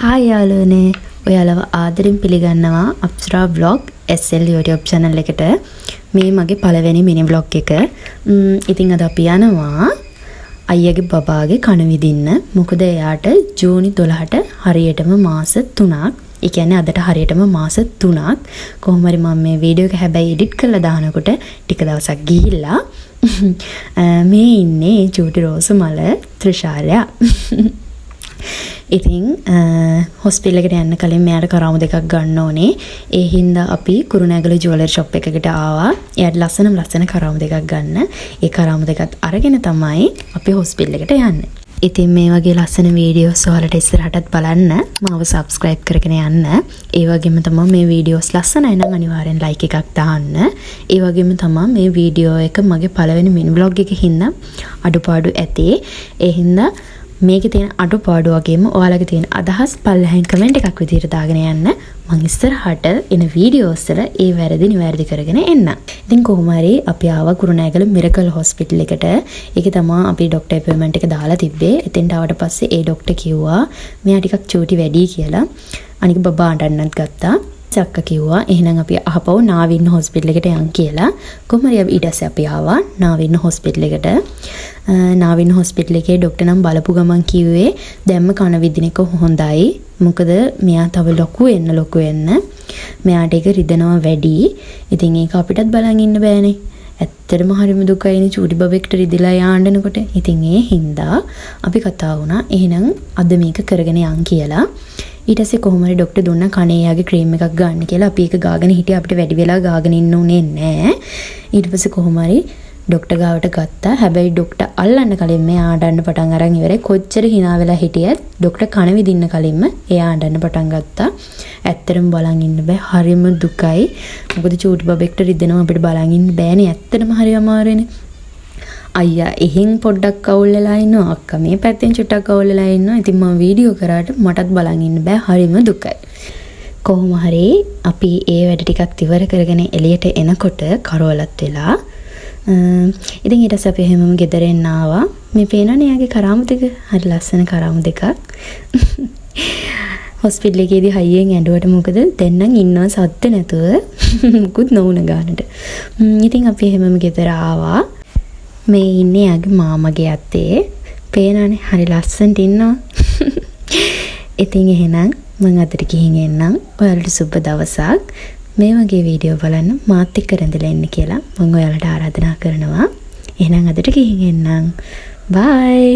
Hi යාළුවනේ, ඔයාලව ආදරෙන් පිළිගන්නවා Apsara vlog SL YouTube channel එකට. මේ මගේ පළවෙනි මිනි ව්ලොග් එක. ඉතින් අද අපි යනවා අයියාගේ බබාගේ කන විදින්න. මොකද එයාට ජූනි 12ට හරියටම මාස 3ක්. ඒ කියන්නේ අදට හරියටම මාස 3ක්. කොහොම හරි මම මේ වීඩියෝ එක හැබැයි එඩිට් කරලා දානකොට ටික දවසක් ගිහිල්ලා. මේ ඉන්නේ චූටි රෝස මල ත්‍රිශාලයා. ඉතින් හොස්පිටල් එකට යන්න කලින් මෙයාට කරාමු දෙකක් ගන්න ඕනේ. ඒ හින්දා අපි කුරුණෑගල ජුවලරි ෂොප් එකකට ආවා. එයාට ලස්සනම ලස්සන කරාමු දෙකක් ගන්න. ඒ කරාමු දෙකත් අරගෙන තමයි අපි හොස්පිටල් එකට යන්නේ. ඉතින් මේ වගේ ලස්සන වීඩියෝස් ඔයාලට ඉස්සරහටත් බලන්න මාව සබ්ස්ක්‍රයිබ් කරගෙන යන්න. ඒ වගේම තමයි මේ වීඩියෝස් ලස්සනයි නම් අනිවාර්යෙන් ලයික් එකක් දාන්න. ඒ වගේම තමයි මේ වීඩියෝ එක මගේ පළවෙනි මිනි ව්ලොග් එක හින්දා අඩුපාඩු ඇති. ඒ හින්දා මේකේ තියෙන අඩුපාඩු වගේම ඔයාලගේ තියෙන අදහස් පල්ලෙහායින් කමෙන්ට් එකක් විදිහට දාගෙන යන්න. මං ඉස්සරහට එන වීඩියෝස් වල ඒ වැරදි නිවැරදි කරගෙන එන්න. ඉතින් කොහොම හරි අපි ආවා කුරුණෑගල මිරකල් හොස්පිටල් එකට. ඒකේ තමා අපි ඩොක්ටර් ඇපොයින්ට්මන්ට් එක දාලා තිබ්බේ. එතෙන්ට ආවට පස්සේ ඒ ඩොක්ටර් කිව්වා මෙයා ටිකක් චූටි වැඩි කියලා. අනික බබා අඬන්නත් ගත්තා. අක්කා කිව්වා එහෙනම් අපි ආපහු නාවින්න හොස්පිටල් එකට යන් කියලා. කොහොම හරි අපි ඊට පස්සේ අපි ආවා නාවින්න හොස්පිටල් එකට. නාවින්න හොස්පිටල් එකේ ඩොක්ටර් නම් බලපු ගමන් කිව්වේ දැම්ම කන විදින එක හොඳයි. මොකද මෙයා තව ලොකු වෙන්න ලොකු වෙන්න මෙයාට ඒක රිදෙනවා වැඩි. ඉතින් ඒක අපිටත් බලන් ඉන්න බෑනේ. ඇත්තටම හරිම දුකයිනේ චූටි බබෙක්ට රිදිලා යාඬනකොට. ඉතින් ඒ හින්දා අපි කතා වුණා එහෙනම් අද මේක කරගෙන යන් කියලා. ඊට පස්සේ කොහොම හරි ඩොක්ටර් දුන්නා කනේ යාගේ ක්‍රීම් එකක් ගන්න කියලා. අපි ඒක ගාගෙන හිටියා. අපිට වැඩි වෙලා ගාගෙන ඉන්න උනේ නෑ. ඊට පස්සේ කොහොම හරි ඩොක්ටර් ගාවට ගත්තා. හැබැයි ඩොක්ටර් අල්ලන්න කලින් මෙයා අඬන්න පටන් අරන් ඉවරයි. කොච්චර හිනා වෙලා හිටියත් ඩොක්ටර් කන විදින්න කලින්ම එයා අඬන්න පටන් ගත්තා. ඇත්තටම බලන් ඉන්න බෑ. හරිම දුකයි. මොකද චූටි බබෙක්ට රිදෙනවා අපිට බලන් ඉන්න බෑනේ. ඇත්තටම හරි අමාරුයිනේ. අයියා එහෙන් පොඩ්ඩක් අවුල් වෙලා ඉන්නවා. අක්කා මේ පැත්තෙන් චුට්ටක් අවුල් වෙලා ඉන්නවා. ඉතින් මම වීඩියෝ කරාට මටත් බලන් ඉන්න බෑ. හරිම දුකයි. කොහොම හරි අපි ඒ වැඩ ටිකත් ඉවර කරගෙන එළියට එනකොට කරවලත් වෙලා. ඉතින් ඊට පස්සේ අපි එහෙමම ගෙදර එන්න ආවා. මේ පේනවනේ එයාගේ කරාමු දෙක. හරි ලස්සන කරාමු දෙකක්. හොස්පිටල් එකේදී හයියෙන් ඇඬුවට මොකද, දැන් නම් ඉන්නවා සද්ද නැතුව මුකුත් නොවුන ගානට. ඉතින් අපි එහෙමම ගෙදර ආවා. මේ ඉන්නේ එයාගේ මාමගේ අත්තේ. පේනවනේ හරි ලස්සනට ඉන්නවා. ඉතින් එහෙනම් මං අදට ගිහින් එන්නම්. ඔයාලට සුබ දවසක්. මේ වගේ වීඩියෝ බලන්න මාත් එක්ක රැඳිලා ඉන්න කියලා මං ඔයාලට ආරාධනා කරනවා. එහෙනම් අදට ගිහින් එන්නම්. බයි.